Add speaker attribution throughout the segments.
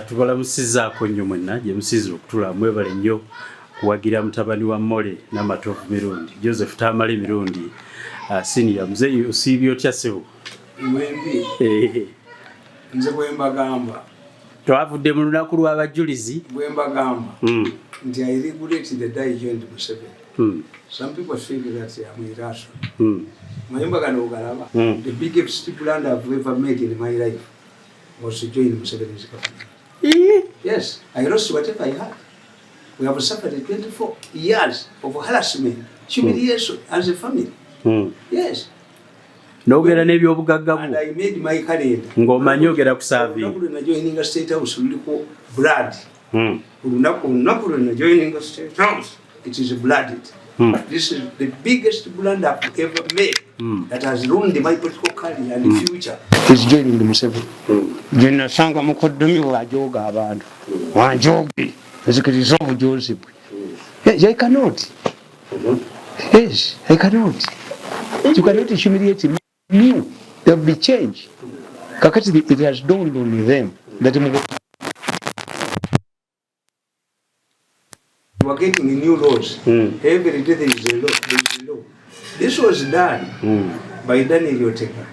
Speaker 1: Tubalamusizaako nnyo mwenna gye musinzira okutula. Mwebale nnyo kuwagira mutabani wa Mole Namatovu Mirundi, Joseph Tamale Mirundi Senior. Muzeeyi, osiibye otya, ssebo?
Speaker 2: Mwembi. Nze bwe mbagamba,
Speaker 1: Twavudde mu lunaku lw'abajulizi.
Speaker 2: Bwe mbagamba nti I regret the day I joined Museveni. Some people think that I'm irrational. Mayumba gano ogalaba. The biggest blunder I've ever made in my life was to join Museveni's government. Yes, I lost whatever I had. We have suffered 24 years of harassment, humiliation as a family. Yes.
Speaker 1: N'ogenda n'ebyobugagga
Speaker 2: And
Speaker 1: bwo
Speaker 2: I made my calendar.
Speaker 1: Ng'omanyi ogera ku serving.
Speaker 2: Olunaku lwe najoininga State House luliko blood. Olunaku lwe najoininga State House, it is blooded. This is the biggest blunder I've ever made that has ruined my political career and future. Is joining the Museveni. Gye nasanga mukoddomi bw'ajooga abantu. Wanjooge. Nzikiriza obujozi bwe. Yes, I cannot. Yes, I cannot. You cannot humiliate me. There will be change. Kakati it has dawned on them that you are getting new laws. Every day there is a law. There is a law. This was done by Daniel Otega.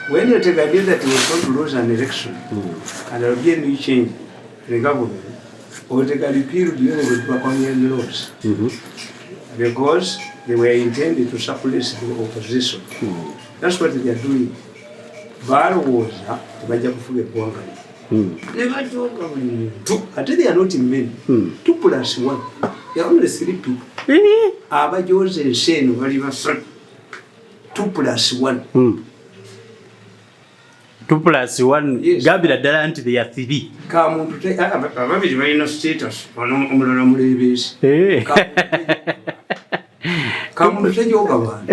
Speaker 2: When Otega knew that he was going to lose an election and there will be a new change in the government, Otega repealed all the draconian laws because they were intended to suppress the opposition. That's what they are doing. Balowooza tebajja kufuga eggwanga lino. Ne bajooga buli muntu. Ate they are not many. Two plus one. They are only three people. Abajooza ensi eno bali basatu. Two plus one.
Speaker 1: Two plus one.
Speaker 2: Yes.
Speaker 1: Gambira ddala nti they are three.
Speaker 2: Kamuntu ababiri balina status, ono omulala muleebeesi. Kamuntu tejoga bantu.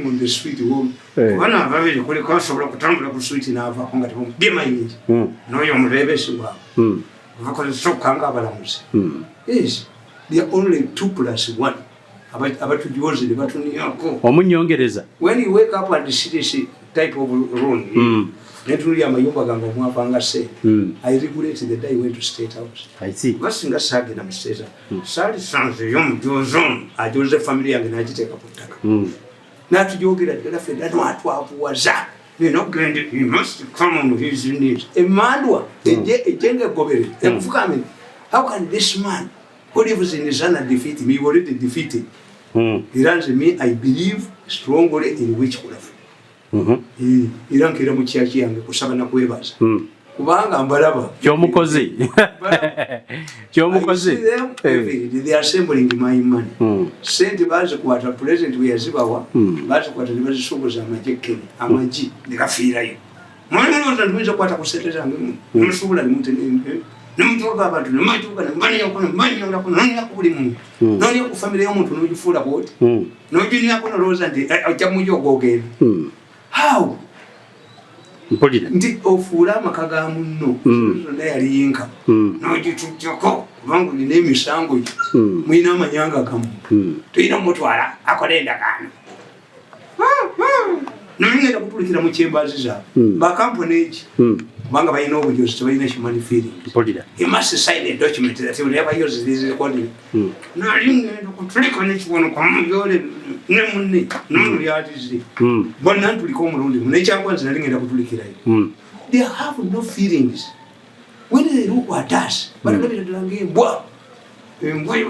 Speaker 2: Mu the street home. Bano ababiri kuliko asobola kutambula ku street n'avaako nga tebamubye mayinja. N'oyo omuleebeesi waabwe. Bakozesa okukanga abalamuzi. Yes, they are only two plus one. Abatujoze ne batuniyako.
Speaker 1: Omunyongereza.
Speaker 2: When you wake up and see this type of room, netunulya amayumba gange omwavanga sente. I regret the day I went to State House.
Speaker 1: I see.
Speaker 2: Kuba singa saagenda mu State House, saali sanzeeyo omujozi ono ajoze family yange n'agiteeka ku ttaka. N'atujogera ddala ffenna nwatwavuwaza. Nina okugenda, he must come on his knees. Emandwa ejje ng'egoberere ekufukamire. How can this man who lives in Zana defeat me? He already defeated. Era nze, me, I believe strongly in witchcraft. Era nkeera mu kyaki yange kusaba nakwebaza. Kubanga mbalaba.
Speaker 1: Kyomukoze. Kyomukoze.
Speaker 2: I see them every day. They are assembling my money. Sente bazikwata president bwe yazibawa, bazikwata ne bazisuubuza amagye e Kenya, amagi ne gafiirayo. Mulowooza nti muyinza kukwata ku sente zange mu nemusuubula nemutuuka abantu nematuuka nembaniyako nembaniyolako nonyako buli muntu, nonya ku famire y'omuntu n'ogifuula bwoti, n'oginyako nolowooza nti ojja mujoga ogenda. How?
Speaker 1: Mpulira.
Speaker 2: Nti ofuule amaka ga munno zonna yali yinka n'ogitujjako kubanga olina emisango gyo, mulina amanyanga gamu, tulina omutwala akole endagaano, nolingenda kutulikira mu kyembazi zaabwe. Bakampuni eki, kubanga balina obujozi, tebalina human feelings.
Speaker 1: Mpulira.
Speaker 2: He must sign a document that he will never use this recording. Nali ngenda kutulika nekiwono kwamuyole ne munne nono yatize. Bonna ntuliko omulundi gumu nekyankwanzi nali ngenda kutulikirayo. They have no feelings. When they look at us, batulabira ddala ng'embwa. Embwa yo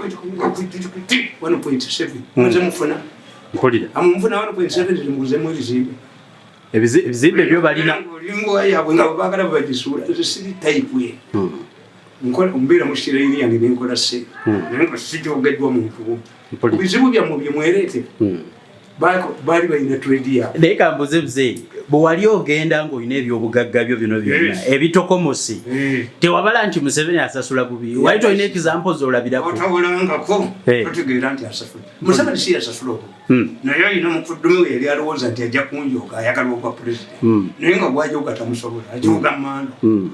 Speaker 2: 1.7. Muze mufuna.
Speaker 1: Mpulira.
Speaker 2: Amumufuna 1.7 muguzemu ebizimbe.
Speaker 1: Ebizimbe byo balina.
Speaker 2: Embwa yaabwe nga baagala bwe bagisuula. Nze siri type ye. Nkola mbeera mu sirayini yange nenkola ssente. Naye nga sijogeddwa muntu wo.
Speaker 1: Mpulira.
Speaker 2: Ku bizibu byammwe bye mwereetera. Baali balina trade yaabwe.
Speaker 1: Naye kambuze muzeeyi, bwe wali ogenda ng'olina ebyobugagga byo bino byonna ebitokomosi, tewabala nti Museveni asasula bubi? Wali tolina example z'olabirako?
Speaker 2: Otawulangako totegeera nti asasula. Museveni si yasasula obubi. Naye alina mukuddumi we yali alowooza nti ajja kunjooga, ayagala ogwa pulezidenti. Naye nga gwajooga tamusobola, ajooga manda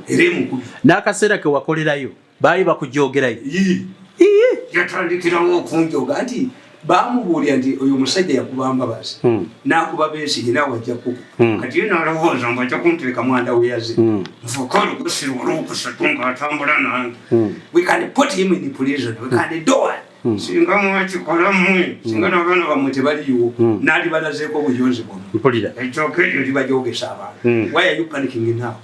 Speaker 2: era emukubi.
Speaker 1: N'akaseera ke wakolerayo baali bakujogerayo?
Speaker 2: Yatandikirawo okunjoga nti Bamubuulira nti oyo omusajja yakuba Mbabazi, n'akuba Besigye, naawe ajja kuku. Kati ye nalowooza mbu ajja kunteeka mwanda weyaze, nfuuke olugusi olwokusatu ng'atambula nange. We can put him in prison, we can do it. Singa mwakikola mmwe, singa n'abaana bammwe tebaliiwo, n'alibalazeeko obujozi bwammwe.
Speaker 1: Mpulira.
Speaker 2: Ejjooka eryo libajogesa abantu. Why are you panicking now?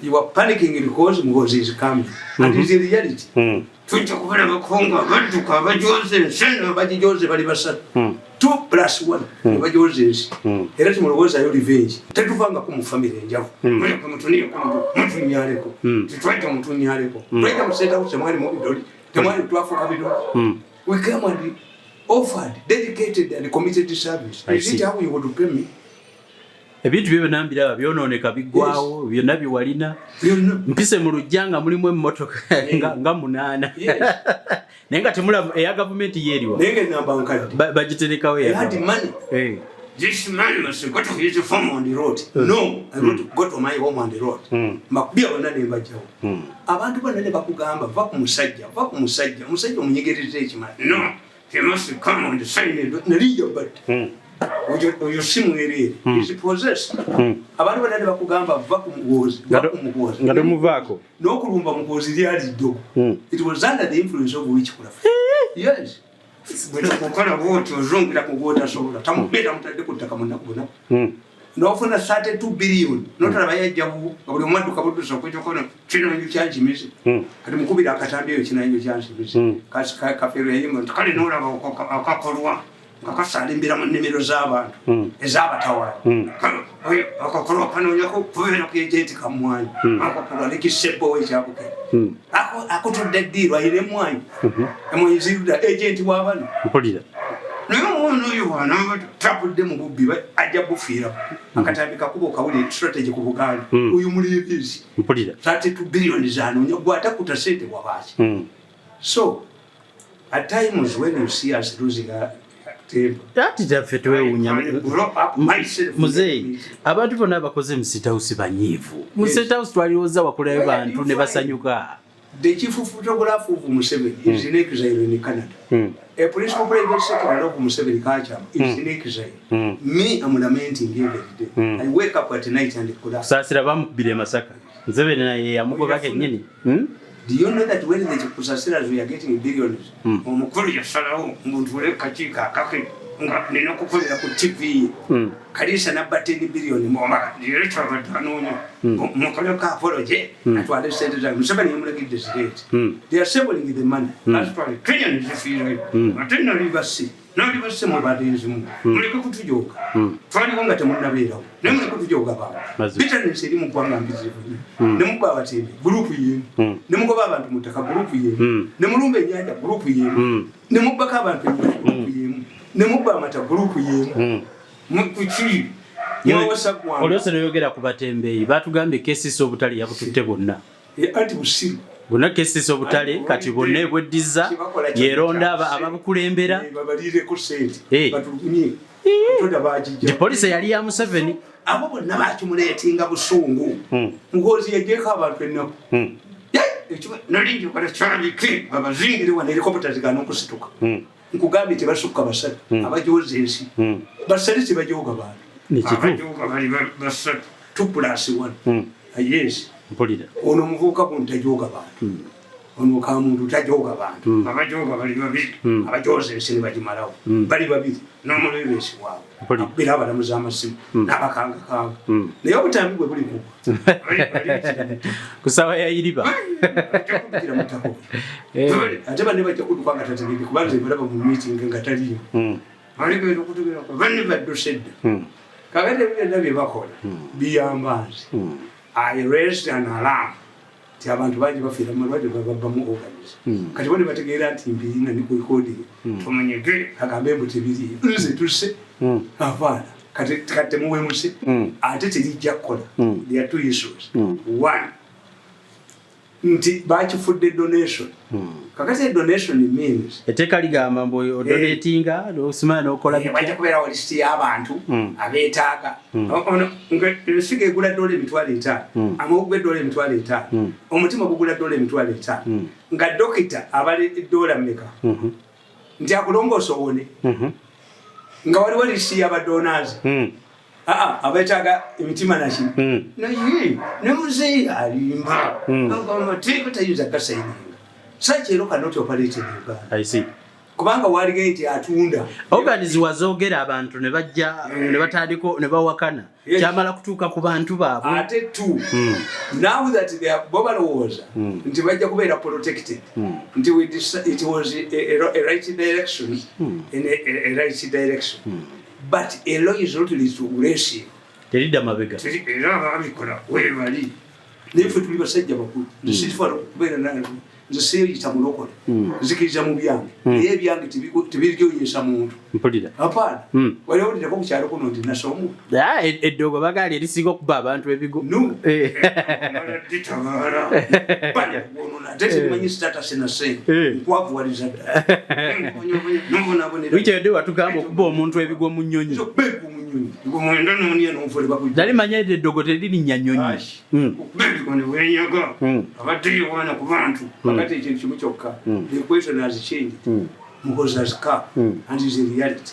Speaker 2: You are panicking because Muhoozi is coming and is a reality. Tujja kubalabako nga badduka abajoze ensi eno. Bagijoze bali basatu, two plus one, ne bajoza ensi. Era timulowoozayo revenge. Tetuvangako mu famire enjavu. Muleke mutuniyeko, mutunyaleko. Tetwajja mutunyaleko. Twajja mu State House, temwali mu bidoli, temwali, twafuuka bidoli. We came and offered dedicated and committed service.
Speaker 1: I
Speaker 2: Is it
Speaker 1: see.
Speaker 2: how you would pay me?
Speaker 1: Ebintu byo byonna mbiraba byonooneka, biggwawo byonna byewalina.
Speaker 2: Byonna.
Speaker 1: Mpise mu lujja nga mulimu emmotoka nga 8. Naye nga temulaba eya gavumenti yeeriwa.
Speaker 2: Naye nga enamba nkadde.
Speaker 1: Bagiterekawo.
Speaker 2: I had money. This man must go to his farm on the road. No, I want to go to my home on the road. Mbakubya bonna ne mbajjawo. Abantu bonna ne bakugamba, va ku musajja, va ku musajja, omusajja omunyegereza ekimala. No, he must come and sign it. Naliyo but oyo si mwereere. He's possessed. Abantu bonna ne bakugamba, va ku Muhoozi, va ku Muhoozi.
Speaker 1: Nga tomuvaako.
Speaker 2: N'okulumba Muhoozi lyali ddogo. It was under the influence of witchcraft. Yes. Bwekukola bwoti ozungira ku gwotasobola, tamubeera mutadde ku ttaka munaku bunaku. Nofuna 32 billion, notalaba yajja buwo nga buli omu adduka buddusa okujjakono kinanjo kyankimize. Kati mukubira akatambi eyo kinanjo kyankimize. Kafeero yayimba nti kale nolaba akakolwa nga kasaalimbira mu nnimiro z'abantu ez'abatawaani. Kale, oyo akakolwa kanoonyako kubeera ku agenti kamwanyi. Akakolwa nekisebbowo ekyabukere. Akutudde eddiiro ayina emwanyi, emwanyi zirudda agenti w'abano.
Speaker 1: Mpulira.
Speaker 2: Naye omwana oyo bwanaba tavudde mu bubbi, ajja bufiiramu. Akatambi kakuba okawulira strategy ku Buganda. Oyo muleebezi.
Speaker 1: Mpulira.
Speaker 2: 32 billion zanoonya gwatakuta sente wabaaki. So at times when you see us losing our temper,
Speaker 1: Ati taffe twewuunya.
Speaker 2: I grow up myself.
Speaker 1: Muzeeyi, abantu bonna abakoze mu State House banyiivu. Mu State House twaliwoza wakolayo bantu ne basanyuka.
Speaker 2: The chief photographer of Museveni is in exile in Canada. A principal private secretary of Museveni, Kacham, is in exile. Me, I'm lamenting every day. I wake up at night and collapse.
Speaker 1: Kusaasira bamukubira e Masaka. Museveni naye yamugoba kennyini.
Speaker 2: Do you know that when the Kusasiras were getting billions, omukulu yasalawo mbu ntuule kakiiko akake nga nina okukolera ku TV. Kalisa nabba 10 billion mwomaka leero kyabadde anoonya mukoleko apology atwale sente zange. Museveni yamulagidde zireete. They are assembling the money. Azitwale Kenya nezifiirayo. Ate nali basse, nali basse mwe balenzimu. Muleke kutujoga. Twaliwo nga temunnabeerawo, naye muleke kutujoga bantu.
Speaker 1: Mazima.
Speaker 2: Bitterness eri mu ggwanga mbizibu nnyo. Ne mukuba abatembe, group y'emu. Ne mugoba abantu mu ttaka, group y'emu. Ne mulumba ennyanja, group y'emu. Ne mubbako abantu ennyanja, group y'emu. Ne mubba amata, group y'emu. Kuki mwawasa ggwanga?
Speaker 1: Olwose noyogera ku batembeeyi, batugambye KCC obutale yabututte bwonna.
Speaker 2: Anti busiru.
Speaker 1: Bwonna KCC obutale kati bwonna ebweddiza
Speaker 2: Kyebakola kyonna
Speaker 1: yeronda
Speaker 2: kya
Speaker 1: ababukulembera.
Speaker 2: Babaliireko sente. Batulugunye. Tonda bagijja.
Speaker 1: Nti poliisi yali ya Museveni.
Speaker 2: Abo bonna bakimuleetinga busungu. Muhoozi yajjeeko abantu ennaku. Nali njagala kyabike babazingire wano helikopita zigaana okusituka. Nkugambye tebasukka basatu abajoza ensi. Basale tebajoga bantu.
Speaker 1: Ni kituufu.
Speaker 2: Abajoga bali basatu, two plus one. Yes.
Speaker 1: Mpulira.
Speaker 2: Ono omuvubuka guno tajoga bantu. Ono kamuntu tajoga bantu. Abajoga bali babiri. Abajoza ensi ne bagimalawo bali babiri n'omuleebesi waabwe.
Speaker 1: Mpulira.
Speaker 2: Akubira abalamuzi amasimu n'abakangakanga. Naye obutambi bwe buli kugwa
Speaker 1: Ku ssaawa ya iriba.
Speaker 2: Ajja kuddukira mu ttaka. Ate banne bajja kudduka nga tategedde, kuba nze balaba mu meeting nga taliyo. Baligenda okutegerako banne badduse dda. Kakati ebyo byonna bye bakola biyamba nze. I raised an alarm nti abantu bangi bafiira mu malwadde, bababbamu organs. Kati bo ne bategeera nti mbirina ne ku recording. Tumunyige agambe mbu tebiriyo, nze tusse abaana. Kati temuwemuse. Ate terijja kukola. There are two issues. One, nti bakifudde donation. Kakati donation means
Speaker 1: Etteeka ligamba mbu odonatinga nosimala nokola.
Speaker 2: Wajja
Speaker 1: Bitya?
Speaker 2: kubeerawo lisiti y'abantu abeetaaga. Ono nga ensigo egula $50,000, amawuggwe gwe $50,000, omutima gugula $50,000, nga dokita abala eddoola mmeka?
Speaker 1: Mhm.
Speaker 2: Nti akulongoosa owone. Nga waliwo list y'abadonors. Aa, abeetaaga emitima naki. Naye ne muzeeyi alimba. Agamba amateeka tayinza gasayininga. Such a law cannot operate in Uganda.
Speaker 1: I see.
Speaker 2: Kubanga waligee nti atunda.
Speaker 1: Organs wazoogera, abantu ne bajja ne batandika ne bawakana. Kyamala kutuuka ku bantu baabwe.
Speaker 2: Ate two, now that they are, bo balowooza nti bajja kubeera protected, nti it was a right direction, in a right direction, but a law is not retrogressive.
Speaker 1: Teridda mabega.
Speaker 2: Era ababikola webali, naye ffe tuli basajja bakulu. Nze sisobola kubeera nze seeyita mulokole. Nzikiriza mu byange, naye ebyange tebiryoyesa muntu.
Speaker 1: Mpulira.
Speaker 2: Apaana. Wali owulireko ku kyalo kuno nti nasa omuntu?
Speaker 1: Ah, eddogo bagaali erisinga okuba abantu ebigo.
Speaker 2: No. Ditabaala ate tebimanyi status na sente. Nkwavuwaliza ddala. Nobonabonera.
Speaker 1: Wiiki edde watugamba okuba omuntu ebigwo mu nnyonyi.
Speaker 2: Mwenda nonia nonfole bakujja.
Speaker 1: Nali manya eddogo teririnnya nnyonyi.
Speaker 2: Okuba ne wenyaga. Abadde yewaana ku bantu. Kakati ekintu kimu kyokka. The question has changed. Muhoozi has come and is a reality.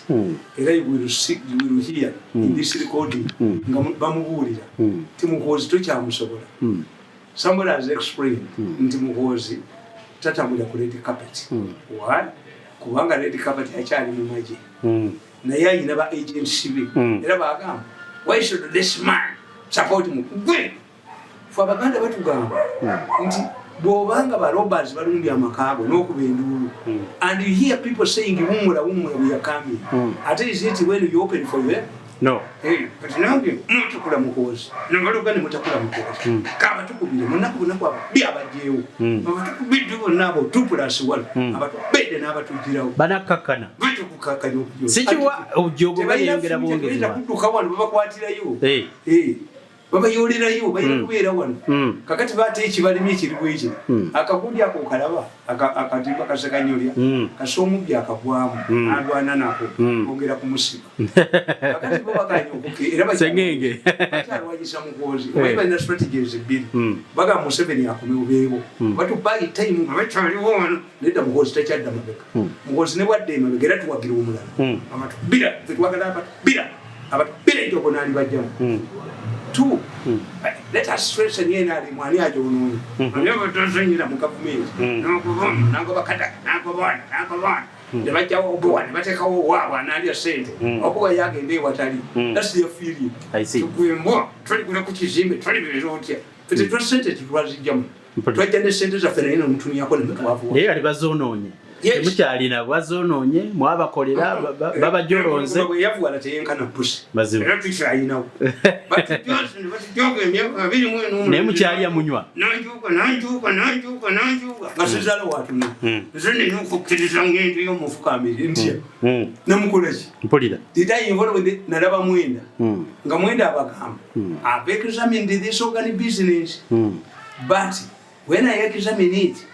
Speaker 2: Era you will see, you will hear in this recording nga bamubuulira nti Muhoozi tokyamusobola. Somebody has explained nti Muhoozi tatambulira ku red carpet. Why? Kubanga red carpet akyali mu magye. Naye ayina ba agents be. Era bagamba, why should this man support mu gwe? Fe Abaganda batugamba nti bw'obanga ba robbers balumbye amaka go n'okuba enduulu, and you hear people saying, "Wumula, wumula, we are coming," ate is it when you open for them?
Speaker 1: No.
Speaker 2: Hey, kati nange mutakula Muhoozi, nabaloga ne mutakula Muhoozi. Kabatukubire munaku bunaku ababi abajjeewo. Abatukubidde bonna abo two plus one. Abatubedde n'abatugirawo.
Speaker 1: Banakkakkana.
Speaker 2: Batukukakanya okujoga.
Speaker 1: Sikiwa obujogo
Speaker 2: Tebalina
Speaker 1: bayongera
Speaker 2: future,
Speaker 1: bwongezi.
Speaker 2: tebayinza kudduka wano, babakwatirayo. Eh, babayolerayo, balina kubeera wano. Kakati baate ekibalimi ekiri bwekiri. Akagundi ako okalaba, akatimba kasekanyolya. Kasa omubbi akagwamu, alwana nako, ongera kumusiba. Kakati bo baganye okuke era
Speaker 1: Sengenge.
Speaker 2: bakyalwanyisa Muhoozi. Omanyi balina strategies bbiri. Bagamba Museveni akome obeewo. Batu buy time nga bakyaliwo wano. Nedda, Muhoozi takyadda mabega. Muhoozi ne bwadda emabega era tuwagira omulala. Abatubira, ffe twagala abatubira. Abatubira enjogo n'ali bajjamu. Two, let us strengthen NRM. Ani agyonoonye? Ani abatazanyira mu gavumenti? N'okuba n'agoba Kadaga, n'agoba ono, n'agoba ono. Ne bajjawo Obuwa, ne bateekawo owaabwe anaalya ssente. Obuwa yagenda ewatali. That's their feeling.
Speaker 1: I see.
Speaker 2: Tugwembwa, tuligula ku kizimbe, tulibeera otya? Ffe tetwa ssente tetwazijjamu. Twajja ne ssente zaffe naye nemutunyako ne mutwavuwa.
Speaker 1: Naye kati bazoonoonye.
Speaker 2: Yes.
Speaker 1: Temukyalina, bazoonoonye, mwabakolera, babajolonze.
Speaker 2: Bwe yavuwala teyenkana pusi.
Speaker 1: Mazima.
Speaker 2: Era tukyalinawo. Batujoga emyaka 21.
Speaker 1: Naye mukyalya munywa.
Speaker 2: Nanjuka, nanjuka, nanjuka, nanjuka nga sizaala watuna. Nze nina okukkiriza ngendo y'omufukamiri ntya? Namukolaki?
Speaker 1: Mpulira.
Speaker 2: Did I involve the nalaba Mwenda nga Mwenda abagamba, "I've examined this organ business, but when I examine it,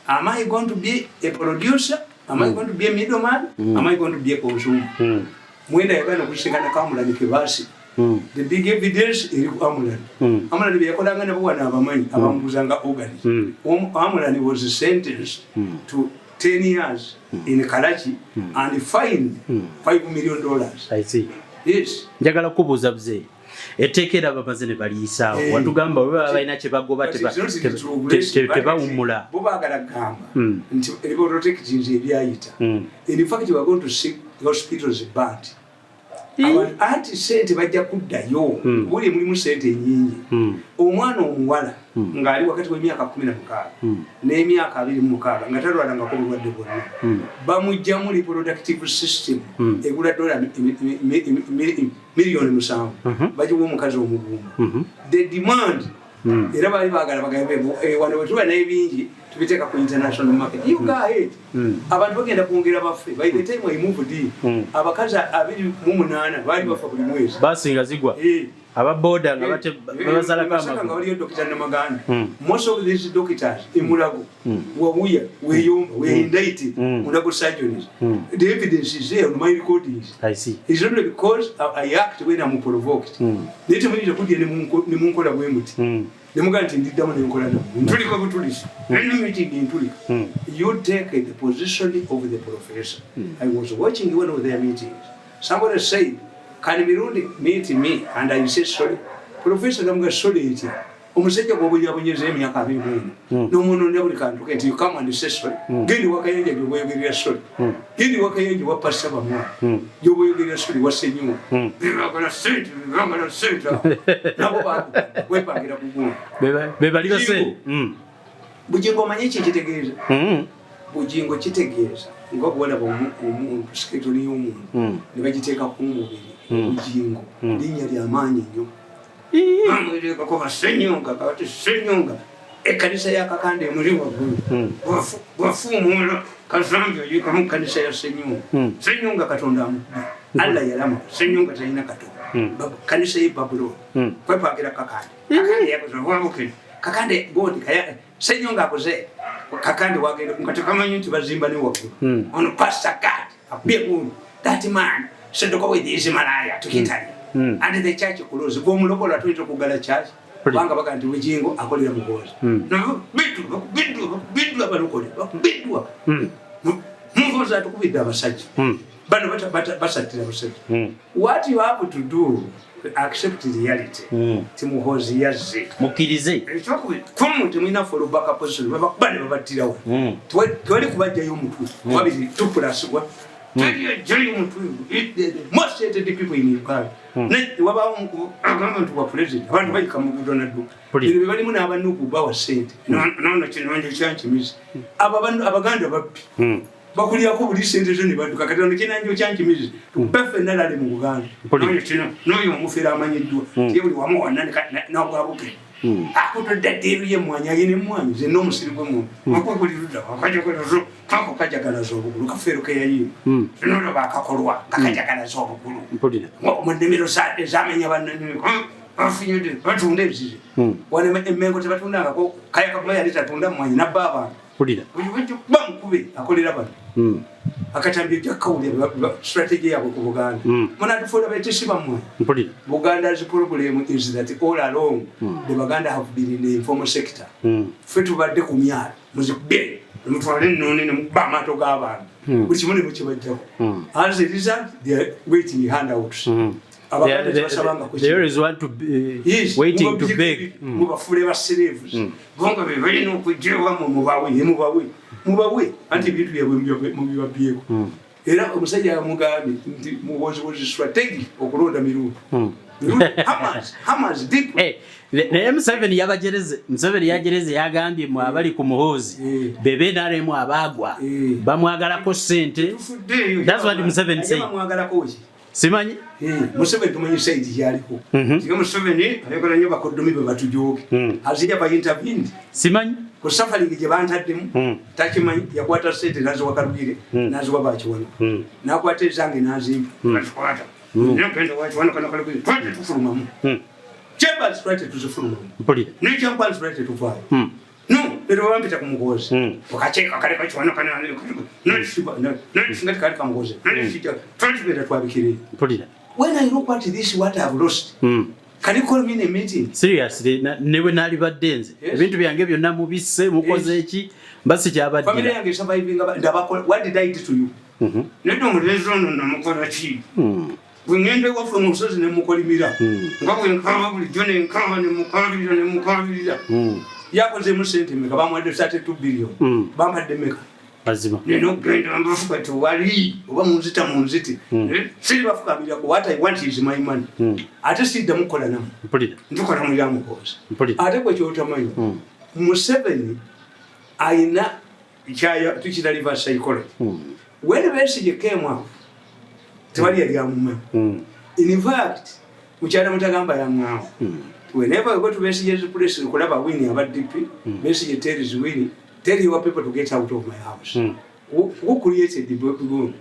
Speaker 2: am I going to be a producer? Am I going to be a middleman? Am I going to be a consumer?" Mwenda yagana okusinkana Kamulani kebasi. The big evidence eri ku Amulani. Amulani byeyakolanga nabo wano abamanyi abamuguzanga organs. Amulani was sentenced to 10 years in Karachi and fined $5 million.
Speaker 1: I see.
Speaker 2: Yes.
Speaker 1: Njagala kubuuza buzeeyi, etteeka era bamaze ne baliyisaawo. Watugamba bwe baba balina kye bagoba
Speaker 2: But it's not retrogressive.
Speaker 1: tebawummula.
Speaker 2: Bo baagala kugamba nti protecting ebyayita. In fact, we are going to see hospitals burnt. Anti sente bajja kuddayo. Buli mulimu sente nyingi. Omwana omuwala ng'ali wakati w'emyaka 16 n'emyaka 26 nga talwalangako obulwadde bwonna, bamugjamu reproductive system egula dola 7 miliyoni, bagiwa omukazi omugumba. The demand, era baali baagala bagambe, "Eh, wano bwe tuba n'ebingi tubiteeka ku international market." You go ahead. Abantu bagenda kwongera baffe. By the time I moved in, abakazi 28 baali bafa buli mwezi.
Speaker 1: Basinga zigwa. Ababoda nga babazalako
Speaker 2: Masaka nga
Speaker 1: amagulu.
Speaker 2: waliyo Dokita Namaganda. Most of these doctors in Mulago, Wawuya, Weyomba, were indicted. Mulago surgeons. The evidence is there on my recordings.
Speaker 1: I see.
Speaker 2: It's only because I act when I'm provoked. Naye temuyinza kudya ne munkola bwe muti. Nemugaa nti ndiddamu nenkola nammwe, ntulika butulisi meeting, ntulika. You take the position of the professor. I was watching one of their meetings. Somebody said, "Can Mirundi meet me?" And I say, "Sorry." Professor namuga, "Sorry etya? Omusajja gw'obonyaabonyeza emyaka 24 n'omwonoonera buli kantu ke, nti you come and say sorry. Gendi Wakayenja gy'oboyogerera sorry. Gendi Wakayenja wa Pastor Bamwa gy'oboyogerera sorry, wa Senyuwa. Bebagala sente, bebagala sente." Nabo bakugamba wepangira ku gundi.
Speaker 1: Be bali base.
Speaker 2: Bugingo. Bugingo, omanyi ki kitegeeza? Bugingo kitegeeza nga bwolaba omuntu, skeleton y'omuntu ne bagiteeka ku mubiri. Bugingo linnya lyamaanyi nnyo. Bamweteekako basenyonga. Kati Senyonga, ekkanisa ya Kakanda emuli waggulu. Bwafuumuula kazambi oyiikamu kanisa ya Senyonga. Senyonga Katonda amukubye, Allah yalama. Senyonga talina Katonda. Kanisa ye Babuloni. Kwepangira Kakande. Kakande yakoze wabukene. Kakande gondi kaya Senyonga akoze Kakande wagenda nga tekamanyi nti bazimba ne waggulu. Ono Pastor God akubye gundi, that man sedoka with his malaya to Italy. And the church close. Gwomulokola tuyinza okugala church? Kubanga baga nti Bugingo akolera Muhoozi. Biddwa, bakubiddwa, bakubiddwa, abalokole bakubiddwa. Muhoozi atukubidde abasajja. Bano basattira abasajja. What you have to do, accept reality. Ti Muhoozi yazze.
Speaker 1: Mukkirize.
Speaker 2: Ekyokubiri, kumu temulina fallback position, babakuba ne babattirawo. Tewali kubajjayo omutwe. Wabiri two plus one. Teri omutwe. The most hated people in Uganda. Ne wabaawo agamba nti wa president, abantu bayika mu gudo nadduka. Bino bye balimu n'abanuku bawa ssente. Nono kino kyankimizi. Abo Abaganda babbi. Bakulyako buli sente zo ne badduka. Kati ono kinanjo kyankimizi. Tukupe ffenna lale mu Buganda. Noyo kino, noyo omufere amanyiddwa. Ye buli wamu wonna n'ogwabuke. Akutudde ddiiru y'emmwanyi, ayina emmwanyi zenna omusiri gw'emmwanyi. Akugulirudda akajagalazo kako kajagalaza obugulu kafeero ke yayiima. Noloba akakolwa nga kajagalaza obugulu. Mu nnimiro ezamenya bannannyini bafunyidde batunda ebizizi. Wano Emmengo tebatundangako, Kayakaguma yali tatunda mmwanyi nabba abantu. Bamukube akolera bano. Akatambi ojja kukawulira strategy yaabwe ku Buganda. Munatufuula betisi bammwe. Buganda's problem is that all along the Baganda have been in the informal sector. Ffe tubadde ku myalo muzikube nemutwala ennooni nemukuba amaato g'abantu. Buli kimu ne mukibajjako. As a result, they are waiting handouts. Abaganda tebasabangako.
Speaker 1: They always want to be waiting to beg.
Speaker 2: Mubafuule ba slaves. Bonga be balina okujja ewammwe mubawe, ye mubawe, mubawe, anti ebintu byabwe mubibabyeko. Era omusajja yamugambye nti Muhoozi was strategic okulonda Mirundi. Mirundi hammers deep.
Speaker 1: Eh, naye Museveni yabajereze, Museveni yajereze, yagambye mwe abali ku Muhoozi bebe NRM abaagwa bamwagalako ssente.
Speaker 2: Tufuddeeyo.
Speaker 1: That's what Museveni said.
Speaker 2: Bamwagalako ki?
Speaker 1: Simanyi.
Speaker 2: Museveni tumanyi side gyaliko. Singa Museveni ayagala nnyo bakoddomi be batujooke. Has he ever intervened?
Speaker 1: Simanyi.
Speaker 2: Ku suffering gye bantaddemu, takimanyi. Yakwata sente naziwa Karugire, naziwa Bakiwana. Nakwata ezange nazimpa. Nazikwata. Nagenda Wakiwana kana Karugire. Twali tufulumamu. Chambers twali tetuzifulumamu. Nekyankwanzi twali tetuvaayo. No, lero bampita ku Muhoozi. Okakiiko kali Bakiwana kana nga tekali kamuhoozi. Twali tugenda twabikireyo. When I look at this, what I've lost, can you call me in a meeting?
Speaker 1: Seriously, ne bwe naalibadde nze, ebintu byange byonna mubisse, mukoze eki, mba
Speaker 2: Family
Speaker 1: sikyabaddira.
Speaker 2: yange surviving ndabako. What did I do to you? Nedda, omulenzi ono namukola ki? Bwe ŋŋenda ewaffe mu nsozi ne mukolimira, nga bwe nkaaba bulijjo, ne nkaaba, ne mukaabirira, ne mukaabirira. Yakozeemu sente meka? Bamuwadde 32 billion. Bampadde meka?
Speaker 1: Mazima.
Speaker 2: Nina okugenda mbafuka tewali oba munzita munziti. Siri bafukamirako. What I want is my money. Ate siddamu kukola namu. Ntukola mu bya Muhoozi. Ate gwe kyotamanyi, Museveni ayina kyaya tukita reverse psychology. When Besigye came up, tewali yali amumanyi. In fact, mukyala Mutagamba yaŋŋamba, whenever we go to Besigye's place kulaba Winnie aba DP, Besigye tells Winnie, "Tell your people to get out of my house." Who created the gundi?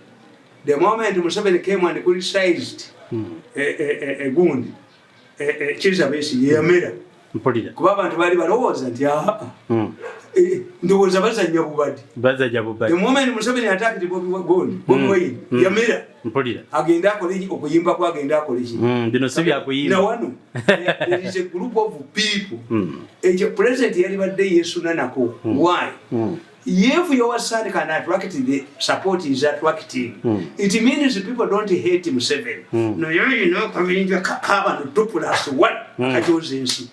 Speaker 2: The moment Museveni came and criticized gundi Kizza Besigye, yamera. Kuba abantu baali balowooza nti aa. Ndowooza bazanya bubadi.
Speaker 1: Bazanya bubadi.
Speaker 2: The moment Museveni attacked Bobi Wine, Bobi Wine yamera.
Speaker 1: Mpulira.
Speaker 2: Agenda akole okuyimba kwa, agenda akole ki?
Speaker 1: Bino si bya kuyimba.
Speaker 2: Na wano there is a group of people. Ekyo president yali badde yeesuna nako. Why? If your son can attract the support is attracting, it means people don't hate Museveni. Naye yina akabinja kabano 2+1 akajoza ensi.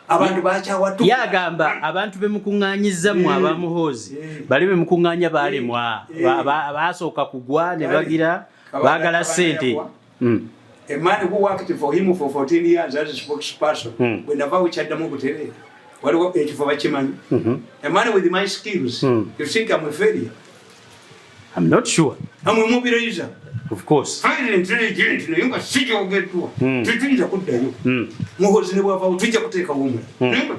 Speaker 2: Abantu bakyawa.
Speaker 1: Yagamba abantu bemukuŋŋaanyiza mmwe abamuhoozi bali bemukuŋŋaanya balemwa, basooka kugwa ne bagira baagala ssente.
Speaker 2: A man who worked for him for 14 years as a spokesperson, bwe navaawo kyaddamu okutereera, waliwo ekifo bakimanyi. A man with my skills, you think I'm a failure?
Speaker 1: I'm not sure.
Speaker 2: I'm a mobilizer.
Speaker 1: Of course.
Speaker 2: Highly intelligent, naye nga sikyogeddwa. Tetuyinza kuddayo. Muhoozi ne bwavaawo tujja kuteekawo omulala. Naye nga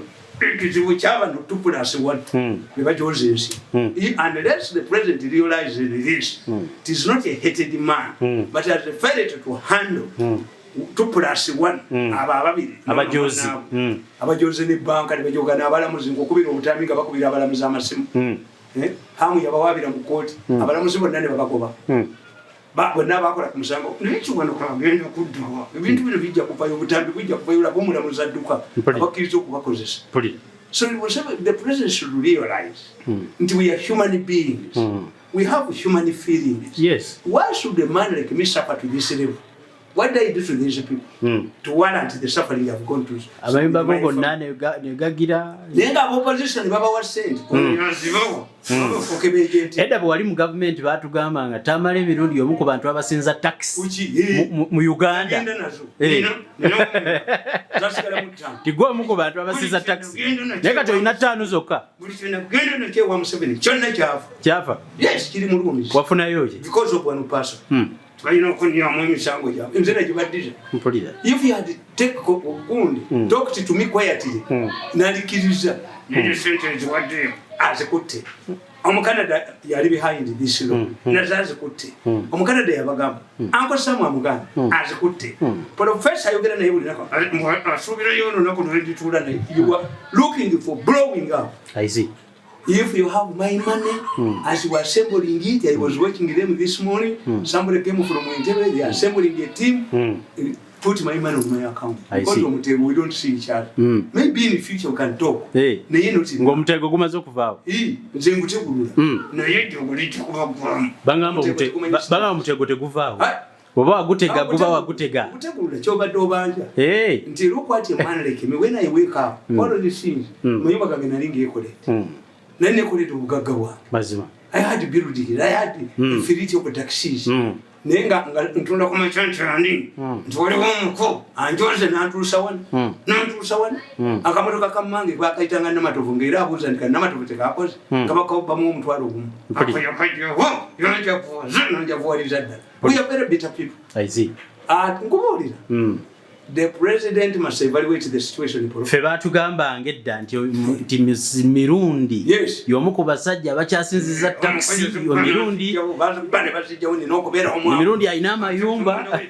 Speaker 2: ekizibu kyabano 2+1 be bajoza ensi. Unless the president realizes this, it is not a hated man, but has failed to handle 2+1, abo ababiri.
Speaker 1: Abajozi.
Speaker 2: Abajozi ne banka ne bajoga n'abalamuzi, ng'okubira obutami nga bakubira abalamuzi amasimu. Hamu yabawaabira mu kooti, abalamuzi bonna ne babagoba. Bonna bakola ku musango, naye Kiwanuka agenda kuddawa? Ebintu bino bijja kuvayo, obutambi bujja kuvayo, olaba omulamuzi adduka. Abakkiriza okubakozesa. So the president should realize nti we are human beings, we have human feelings. Why should a man like me suffer to this level? What did I do to these people to warrant the suffering I've gone to?
Speaker 1: Amayumba go gonna ne gagira.
Speaker 2: Naye nga opposition babawa sente, azibawa, babafuuke be agent.
Speaker 1: Edda bwe wali mu gavumenti batugamba nga Tamala Emirundi omu ku bantu abasinza tax mu Uganda.
Speaker 2: Genda nazo. Zasigala mu ttaano.
Speaker 1: Tigwe omu ku bantu abasinza tax, naye kati olina ttaano zokka.
Speaker 2: Buli kyonna genda nakyewa Museveni kyonna kyafa.
Speaker 1: Kyafa.
Speaker 2: Yes, kiri mu rooms.
Speaker 1: Wafunayo ki?
Speaker 2: Because of one person. Balina okunyamu emisango gyabwe, nze nagibaddiza.
Speaker 1: Mpulira.
Speaker 2: If you had take gundi, talked to me quietly, nandikiriza. Naye sente nziwaddeyo, azikutte. Omucanada yali behind this law, nazo azikutte. Omucanada yabagamba, Uncle Sam amugamba azikutte. Professor ayogera naye buli naku, asuubirayo olunaku lwendituula naye. You are looking for blowing up.
Speaker 1: I see.
Speaker 2: If you have my money, as you were assembling it, I was watching them this morning. Somebody came from Entebbe, they are assembling a team. Put my money on my account.
Speaker 1: I
Speaker 2: Because
Speaker 1: see.
Speaker 2: Omutego, we don't see each other. Maybe in the future we can talk.
Speaker 1: Hey.
Speaker 2: Naye not in.
Speaker 1: Ng'omutego gumaze okuvaawo.
Speaker 2: Nze ngutegulula. Naye ejjogo lijja kubaggwamu.
Speaker 1: Bagamba
Speaker 2: Omutego tegumanyi
Speaker 1: bagamba omutego teguvaawo.
Speaker 2: Ah.
Speaker 1: Bw'oba wagutega guba wagutega.
Speaker 2: Gutegulula kyobadde obanja.
Speaker 1: Hey.
Speaker 2: Nti look what a man like me, when I wake up, all of these things, mayumba gange nali ngeekoledde. Nali nekoledde obugagga bwange.
Speaker 1: Mazima.
Speaker 2: I had building, I had a fleet of taxis. Naye nga ntunda ku macancarani, nti waliwo omuko anjoze nantuusa wano, nantuusa wano. Akamotoka kamange bakayitanga Namatovu, ngaera abuuza nti Namatovu tekakoze, nga bakabamu 10,000.
Speaker 1: Mpulira.
Speaker 2: Nanjavuwaliza ddala. We are very bitter people.
Speaker 1: I see.
Speaker 2: Ah, nkubuulira, the president must evaluate the situation in
Speaker 1: Ffe baatugambanga edda nti Mirundi y'omu ku basajja abakyasinziza takisi. Mirundi
Speaker 2: Bane bazijjawo, nina okubeera omwavu.
Speaker 1: Mirundi alina amayumba.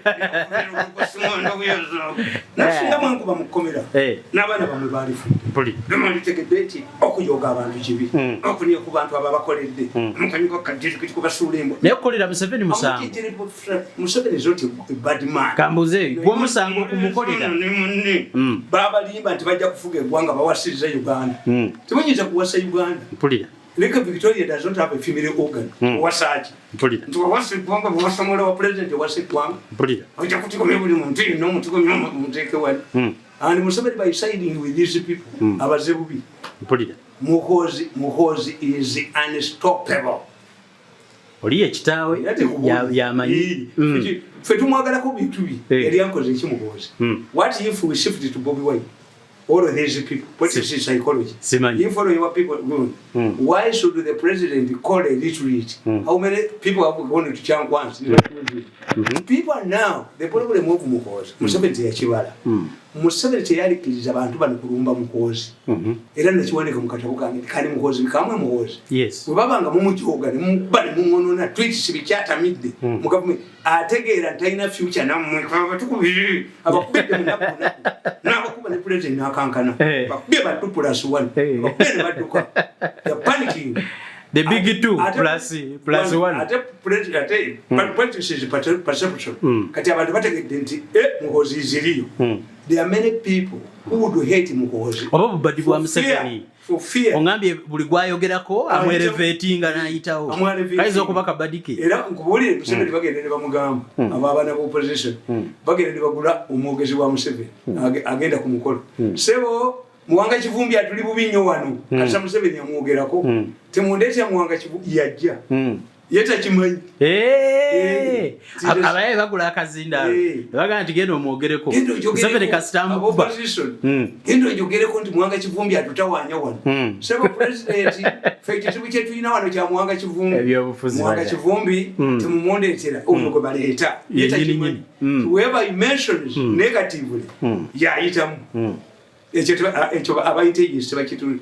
Speaker 2: Nasinga mwankuba mu kkomera, n'abaana bamwe balifudde.
Speaker 1: Mpulira.
Speaker 2: Nditegedde nti okuyoga abantu kibi, okunya ku bantu ababakoledde, mukanyuka kadisitulikiti kubasuula embwa.
Speaker 1: Naye okukolera Museveni musango?
Speaker 2: Museveni is not a bad man.
Speaker 1: Kambuze, gwe omusango okumukolera?
Speaker 2: Ne munne babalimba nti bajja kufuga eggwanga, bawasiriza Uganda. Tebanyinza kuwasa Uganda.
Speaker 1: Mpulira.
Speaker 2: Lake Victoria does not have a female organ. Owasaki?
Speaker 1: Mpulira.
Speaker 2: Nti wawasa eggwanga, bwewasa muwala wa president, owasa eggwanga.
Speaker 1: Mpulira.
Speaker 2: Ojja kutigomya buli muntu yenna, omutigomya omuteeke wali. And Museveni, by siding with these people, abaze bubi.
Speaker 1: Mpulira.
Speaker 2: Muhoozi is unstoppable.
Speaker 1: Oli ekitaawe
Speaker 2: Era tekubuulira.
Speaker 1: yamanyi.
Speaker 2: Ffe tumwagalako bintu bye. Yali ankoze eki Muhoozi? What if we shift to Bobi Wine? All of these people, what is his psychology?
Speaker 1: Simanyi.
Speaker 2: You follow your people. Why should the president call a retreat? How many people have gone to Kyankwanzi? People are now, the problem of Muhoozi, Museveni teyakibala. Museveni teyalikiriza bantu bano kulumba Muhoozi. Era nekiwandika mu katabo kange, kandi Muhoozi bikamwe Muhoozi. Bwe baba nga mumujoga ne mumukuba ne muŋonoona tweets bikyatamidde mu gavumenti, ategeera nti talina future nammwe. Abatukubiri abakubidde munaku munaku n'abakuba ne president n'akankana. Bakubye ba 2 plus 1. Bakubye ne badduka. They are panicking.
Speaker 1: The big two plus one.
Speaker 2: Ate ate politics is perception. Kati abantu bategedde nti Muhoozi is real. There are many people who would hate Muhoozi.
Speaker 1: Oba bubadi bwa Museveni.
Speaker 2: For fear.
Speaker 1: Ongambye buli gwayogerako amwelevatinga n'ayitawo. Kayinza okuba kabadike.
Speaker 2: Era nkubuulire, Museveni bagenda ne bamugamba, abo abaana ba opposition bagenda ne bagula omwogezi wa Museveni agenda ku mukolo. Sebo Muwanga Kivumbi atuli bubi nnyo wano. Kasa Museveni amwogerako. Temundeetera Muwanga Kivumbi yajja. Ye takimanyi.
Speaker 1: Abaye bagula akazindaalo. Bagamba nti genda omwogereko. Museveni kasita amukuba.
Speaker 2: Genda ojogereko nti Muwanga Kivumbi atutawaanya wano. Sebo president, ffe ekizibu kye tulina wano kya Muwanga Kivumbi. Muwanga Kivumbi temumundeetera, ono gwe baleeta. Ye takimanyi. Whoever he mentions negatively, yayitamu. Ekyo aba intelligence tebakitu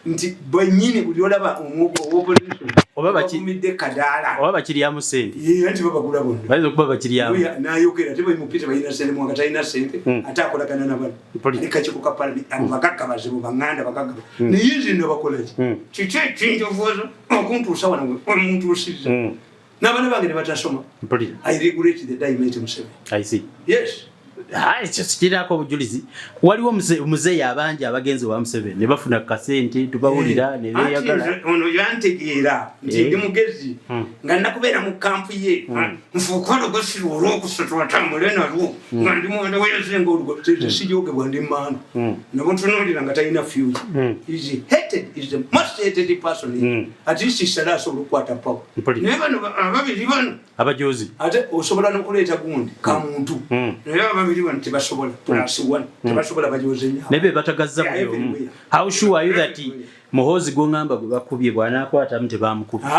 Speaker 2: nti bwennyini buli olaba opposition bavumidde kadaala.
Speaker 1: Oba bakiryamu sente.
Speaker 2: Ye, anti babagula bonna.
Speaker 1: Bayinza okuba bakiryamu.
Speaker 2: Nayogera te bamupi tebalina sente, Muwanga talina sente, ate akolagana na bano. Ali kakiiko ka parliament, abo bagagga bazibu, baŋŋanda bagagga. Naye nze nabakola ki? Kiki ekinjovuoza okuntuusa wano wemuntuusizza? N'abaana bange ne batasoma. I regret the day I met Museveni.
Speaker 1: I see.
Speaker 2: Yes.
Speaker 1: Ekyo sikirako obujulizi. Waliwo muzeeyi abangi abagenzi wa Museveni ne bafuna kasente, tubawulira ne beeyagala.
Speaker 2: Ono yantegeera nti ndi mugezi nga nakubeera mu kampu ye, nfuuka olugosirwa olwokusatu atambule nalwo nga ndi mwanda weyazenga olugo sijogebwa, ndi mmandu namutunuulira nga talina future. Is hated, is the most hated person. At least Saleh asobola okukwata power, naye bano ababiri bano
Speaker 1: abajozi
Speaker 2: ate osobola n'okuleeta gundi kamuntu, naye ababiri bano tebasobola, plus one tebasobola, bajoze nnyo.
Speaker 1: Naye be batagazza buli omu. How sure are you that Muhoozi gw'oŋŋamba gwe bakubye bw'anaakwatamu tebamukuba?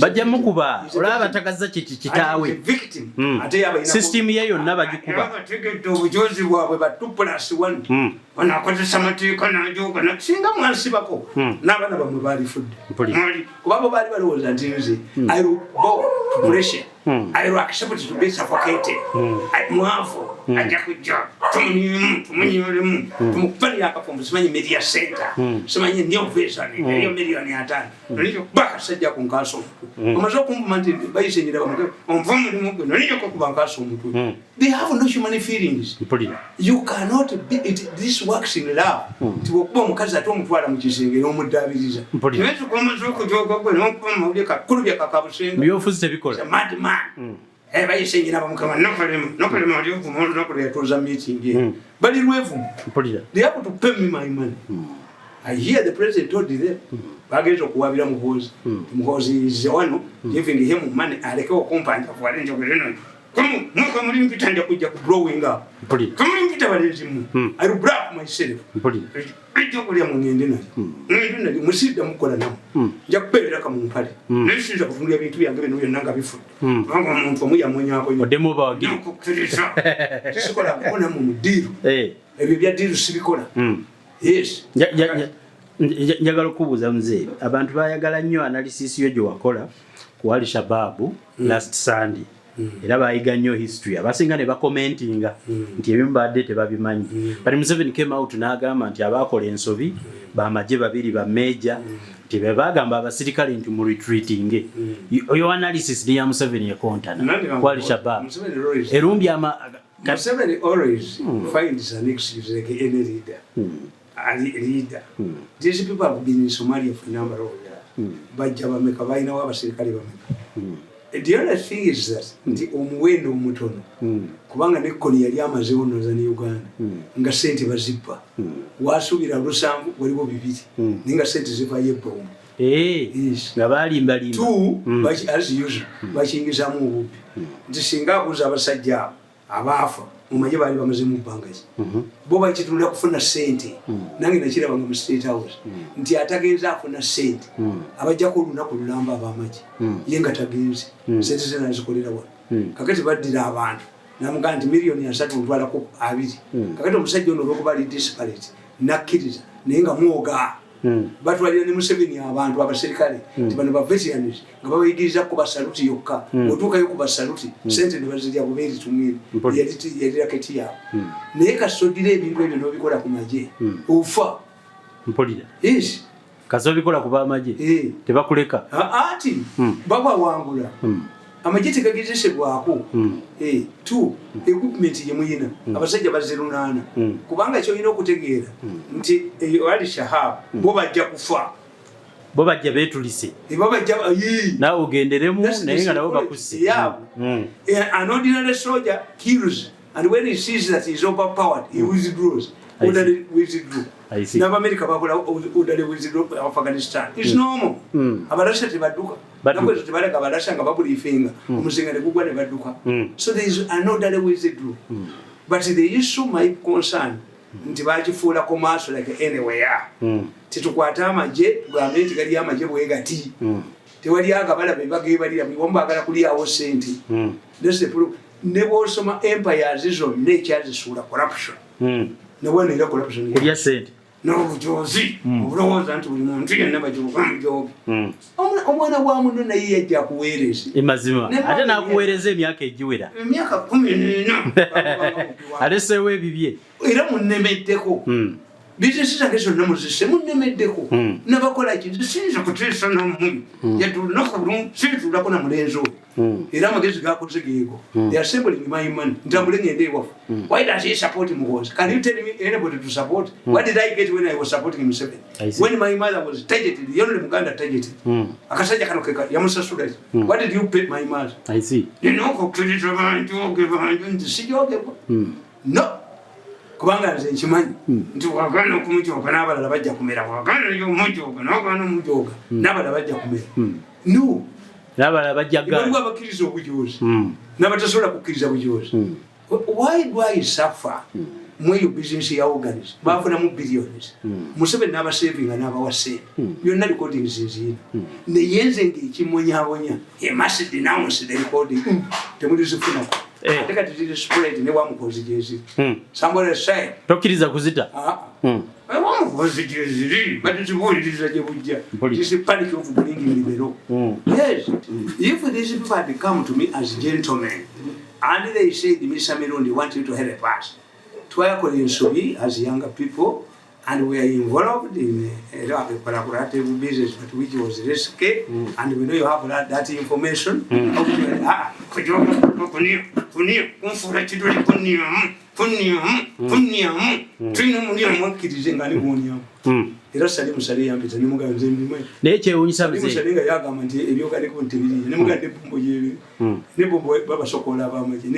Speaker 1: Bajja mukuba, olaba batagazza kiki kitaawe. System ye yonna bagikuba.
Speaker 2: Bategedde obujozi bwabwe ba 2 plus 1. Ono akozesa mateeka najoga, singa mwansibako n'abaana bamwe balifudde, kuba bo baali balowooza nti nze I will bow to pressure, I will accept to be suffocated. Mwavu ajja kujja tumunyemu tumunyolemu tumukupani akafumbo, simanyi media center, simanyi new vision eriyo 5 miliyoni. Bakasajja ku nkaasa omutwe, omaze okumpuma nti bayise nyira bamutwe onva omulimu gwe noniyoko kuba nkaasa omutwe. They have no human feelings. You cannot be it, this works in love, nti bwokuba omukazi ate omutwala mu kisenge n'omuddaabiriza, naye tukomaze okujoga gwe n'okuba mawulire kakulubya kakabusenga.
Speaker 1: Byofuzi tebikola.
Speaker 2: Madman. Bayise nyina bamukama Nakalema, Nakalema ali okuma olunaku lwe yatuuza meeting ye bali lwevumu. They have to pay me my money. I hear the president told them bagenza okuwabira Muhoozi. Muhoozi is one giving him money aleke okumpanja kuwale njogere no muka muli mpita nja kujja ku blowing up. Kamuli mpita balenzi mu. I will blow up myself. Ejja kulya mu ngende nayo. Ngende nayo musidda mukola namu. Nja kubeerera ka mu mpale. Naye siyinza kutunula ebintu byange bino byonna nga bifudde. Kubanga omuntu omu yamunyaako nnyo.
Speaker 1: Oddemu obawagire.
Speaker 2: Nkukkiriza. Sikola nkubona mu deal. Ebyo bya deal sibikola. Yes.
Speaker 1: Njagala okubuuza muzeeyi, abantu bayagala nnyo analysis yo gye wakola ku Al Shabaab last Sunday, era bayiga nnyo history, abasinga ne bakomentinga nti ebimu badde tebabimanyi. But Museveni came out n'agamba nti abakola ensobi bamagye babiri ba major, nti be bagamba abasirikale nti mu retreating. Oyo analysis ne ya Museveni ekontana ku Al Shabaab erumbye ama
Speaker 2: Museveni always finds an excuse like any leader. A leader. These people have been in Somalia for a number of years. Bajja bameka, balinawo abasirikale bameka? The other thing is that nti omuwendo omutono, kubanga ne Kony yali amazeewo Northern Uganda nga sente bazibba, wasuubira 7 waliwo 2, naye nga sente zivayo ebbomu. Yes.
Speaker 1: Nga balimbalimba.
Speaker 2: Two, as usual bakingizaamu obubbi, nti singa abuuza abasajja abo abaafa mumanye baali bamaze mu bbanga ki, bo bakitunula kufuna sente. Nange nakirabanga mu State House nti atagenze afuna sente, abajjako olunaku lulamba abamagye, ye nga tagenze, sente ze nazikolera wano. Kakati baddira abantu. Namugamba nti miliyoni 30 ntwalako 2. Kakati omusajja ono olwokuba ali desperate nakkiriza, naye nga mwoga. Batwalira ne Museveni abantu abaserikale ti bano ba veterans nga babayigiriza kuba saluti yokka. Otuukayo kuba saluti, sente ne bazirya bubeeri tumwine. Yali racket yaabwe. Naye kasodira ebintu ebyo n'obikola ku magye, ofa.
Speaker 1: Mpulira.
Speaker 2: Yes.
Speaker 1: Kasi obikola ku bamagye, tebakuleka.
Speaker 2: Ati babawangula. Amagye tegagezesebwako. Two equipment ye muyina, abasajja bazze 800. Kubanga kyolina okutegeera nti eyo Ali Shahab bo bajja kufa.
Speaker 1: Bo bajja beetulise.
Speaker 2: Bo bajja.
Speaker 1: Naawe ogenderemu, naye nga nabo bakusse.
Speaker 2: An ordinary soldier kills, and when he sees that he is overpowered, he withdraws. Orderly withdraw. N'Abamerika bakola orderly withdraw Afghanistan. It's normal. Abarasha tebadduka. Nakwezi tebaleka Abarasha nga babriefinga, omuzinga ne gugwa ne badduka. So there is an orderly withdraw. But the issue, my concern, nti bakifuula commercial like anywhere. Titukwate amagye tugambe nti gali amagye bwe gati. Tewali agabala be bagebalira buli baagala kulyawo sente. That's the problem. Ne bw'osoma empires zonna, ekyazisuula corruption. Ne bwana era corruption.
Speaker 1: Kulya sente.
Speaker 2: N'obujozi obulowooza nti buli muntu yenna bajoga mujoge. Omwana wa muno naye yajja akuweereza.
Speaker 1: Mazima, ate n'akuweereza emyaka egiwera.
Speaker 2: Emyaka 14.
Speaker 1: Aleseewo ebibye.
Speaker 2: Era munnemeddeko. Bizinesi zange zonna muzisse, munnemeddeko. Nabakola ki? Siyinza kuteesa nammwe yadde olunaku lumu. Sirituulako na mulenzi oyo. Era amagezi gakoze geego. They are assembling my money ntambule ngende ewaffe. Why does he support Muhoozi? Can you tell me anybody to support? What did I get when I was supporting Museveni? When my mother was targeted, the only Muganda targeted, akasajja kano keka yamusasula. What did you pay my mother?
Speaker 1: I see.
Speaker 2: Nina okukkiriza banjoge banjo nti sijogebwa. No, kubanga nze nkimanyi nti wagaana okumujoga n'abalala bajja kumera. Wagaana omujoga n'ogaana omujoga n'abalala bajja kumera. No.
Speaker 1: N'abalala bajja.
Speaker 2: Waliwo abakkiriza obujozi n'abatasobola kukkiriza bujozi. Why do I suffer? Mweyo bizinesi ya organs bafunamu billions. Museveni n'abasavinga n'abawa sente byonna, recordings nziina. Naye nze ngaekimonyabonya, he must denounce the recording. Temulizifunako. Ate kati ziri spread ne wamukozi gyeziri. Somebody said
Speaker 1: Tokkiriza kuzita.
Speaker 2: Wamukozi gyeziri, batuzibuuliriza gye bujja.
Speaker 1: Mpulira.
Speaker 2: This panic of bringing the law. Yes, if these people had come to me as gentlemen and they said, "Mr. Mirundi, want you to help us. Twakola ensobi as younger people and we are involved in a collaborative business, but which was risky, and we know you have that information." Ah, kunia, kunfuula kidole, kuniamu, kuniamu, kuniamu. Tulina omuniamu akkirize nga ni bwoniamu. Era Sali Musale yampita nemugamba nze mbimanyi.
Speaker 1: Naye kyewunyisa,
Speaker 2: Sali
Speaker 1: mzee.
Speaker 2: Musale nga yagamba nti ebyoganiko nti tebiriyo, nemugamba nebombo yebiri, nebombo babasokola abamagye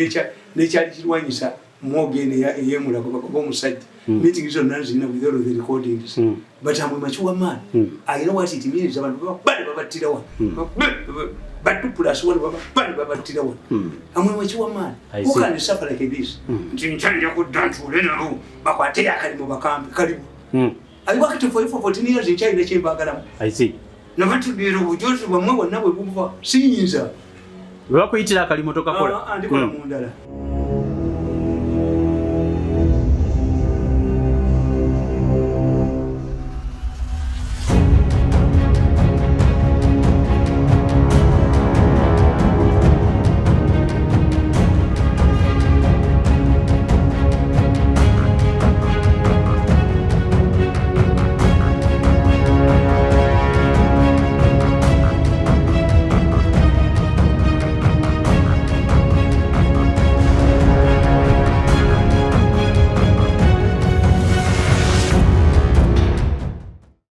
Speaker 2: nekyali kirwanyisa mwogene eyemulago bagoba omusajja. Meeting zonna nzirina with all of the recordings. But I'm a mature man. I know what it means. Abantu bali babattira wano, batu plus one bali babattira wano. I'm a mature man.
Speaker 1: I
Speaker 2: Who
Speaker 1: see.
Speaker 2: can suffer like this? Nti nkyanja kudda ntuule nabo bakwate akalimu bakambe kalimu. I worked for you for 14 years, nkyalina kyembagalamu.
Speaker 1: I see.
Speaker 2: Nabatugira obujozi bwammwe bwonna bwe buva siyinza.
Speaker 1: Bwe bakuyitira akalimu tokakola.
Speaker 2: Ah, ah, ndikola mu ndala.